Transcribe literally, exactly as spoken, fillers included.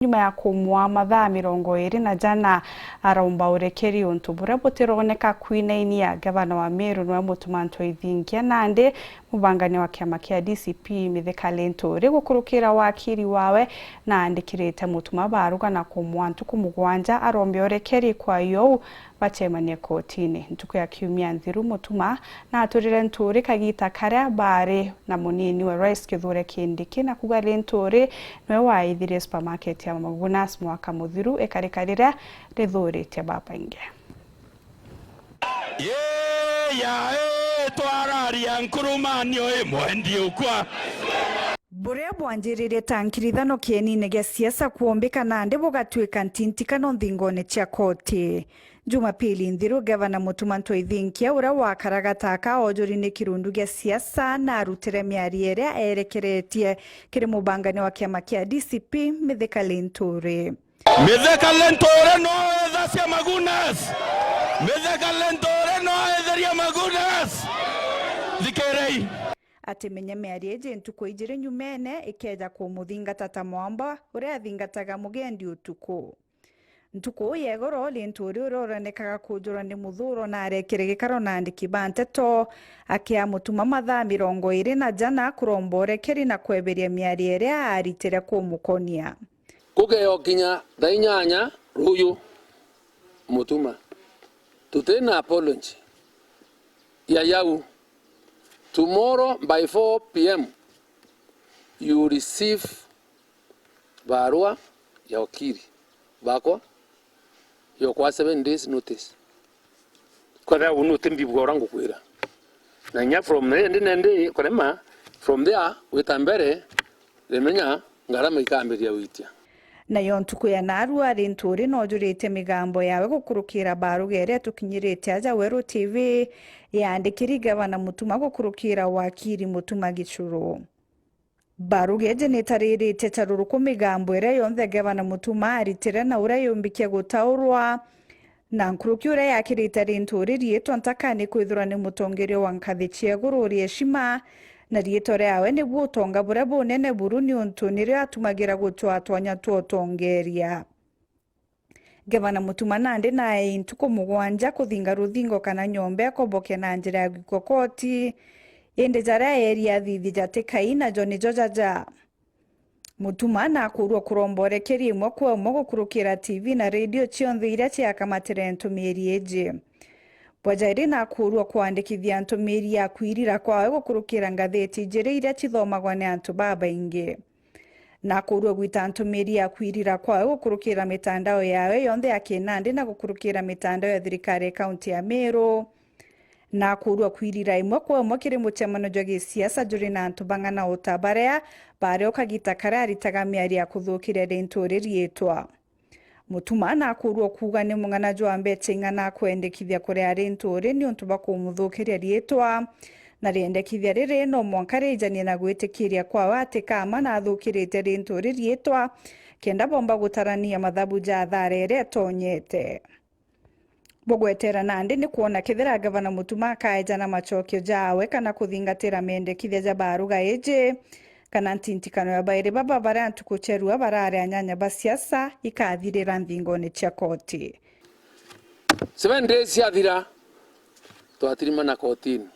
Nyuma ya kumwaa mathaa mirongo iri na jana, araumba urekeri untu buria butironeka kwinainia. Gavana wa Meru niwe Mutuma M'Ethingia, nandi mubangani wa kiama kia D C P Mithika Linturi gukurukira wakiri wawe naandikirite Mutuma baruga na kumwaa ntuku mugwanja arombe urekeri. Kwa iyo uu bacemanie kotini. Ntuku ya kiumia nthiru, Mutuma naaturire Linturi kagita karia baari na munini wa Rais Kithure Kindiki, na kuuga Linturi niwe waaithirie supermarket ya Magunas mwaka muthiru, ikarika riria rithuuritie babaingi. Yee, ya, ii, twararia nkurumanio imwe ndiukwa. Buria bwanjiririe ta nkirithano kienine gia siasa kwombika nandi bugatuika ntintikano nthingone cia koti. Jumapili nthiru, Gavana Mutuma M'Ethingia, uria wakaraga ta aka oojuri ni kirundu gia siasa, naarutire miario iria eerekeretie kiri mubangani wa kiama kia D C P Mithika Linturi. Mithika Linturi no ethacia Magunas. Mithika Linturi no etheria Magunas. Thikirei. Ati menye miario iji ntuku ijiri nyumene ikeeja kumuthingata ta mwamba uria athingataga mugendi utuku. Ntuku ya igoro, Linturi uria uronekaga kuujurwa ni muthuuro naarekire gikaro na aandiki ba nteto, akiaa Mutuma mathaa mirongo iri na jana kuromba urekeri na kweberia miario iria aaritire kumukonia. Kugeokinya thaa inyanya ruuyu, Mutuma, tutina apology ya yau. Tomorrow by four p m you will receive barua ya wakiri bakwa yokwa seven days notice. Kwethira uu nuti mbibwa uria ngukwira. Na inya from there, ndi nendi kurema, from there gwita mbere, rimenya ngarama ikambiria gwitia. Nayo ntuku ya naarua, Linturi noojurite migambo yawe gukurukira baruga iria tukinyirite aja Weru T V yaandikiri Gavana Mutuma gukurukira wakiri Mutuma Gichuru. Baruga iji nitaririte caruruku migambo iria yonthe Gavana Mutuma aaritire na uria yumbikie gutaurwa, na nkuruki uria yakirite Linturi riitwa ntakani kwithirwa ni mutongeria wa nkathi cia iguru uri eshima, na riitwa riawe nibu utonga buria bunene buru niuntu nirio atumagira gucwaa twanya twa utongeria. Gavana Mutuma nandi naei ntuku mugwanja kuthinga ruthingo kana nyomba ikoboke na njira ya gwikwa koti, indi jaria eeri athithia jatikai, najo nijo jaja. Mutuma nakuurua kuromba urekeri imwe kwa imwe gukurukira T V na redio cionthe iria ciakamatire ntumiiri iji. Bwa jairi nakuurua kwandikithia ntumiiri ya kwirira kwawe gukurukira ngatheti ijiri iria cithomagwa ni antu babaingi. Nakuurua gwita ntumiiri ya kwirira kwawe gukurukira mitandao yawe yonthe ya kinandi na gukurukira mitandao ya thirikari ya kaunti ya Meru. Nakuurua kwirira imwe kwa imwe kiri mucemano jwa gisiasa juri na antu bang'ana uta baria baari o kagita karia aritaga miario ya kuthukiria Linturi riitwa. Mutuma nakuurua kuuga ni mung'ana jwa mbecha ing'ana akwendekithia kuria Linturi niuntu bwa kumuthukiria riitwa, na riendekithia riri no mwanka riijanie na gwitikiria kwawe ati kama nathukirite Linturi riitwa, kenda bomba gutarania mathabu ja athara iria itonyete. Bugwetera nandi ni kwona kethira Gavana Mutuma akaeja na macokio jaawe kana kuthingatira mendekithia ja baruga iji, kana ntintikano ya bairi baba baria ntuku cia rua barari anyanya ba siasa ikathirira nthingone cia koti. Seven days ciathira, twatirimana kotini.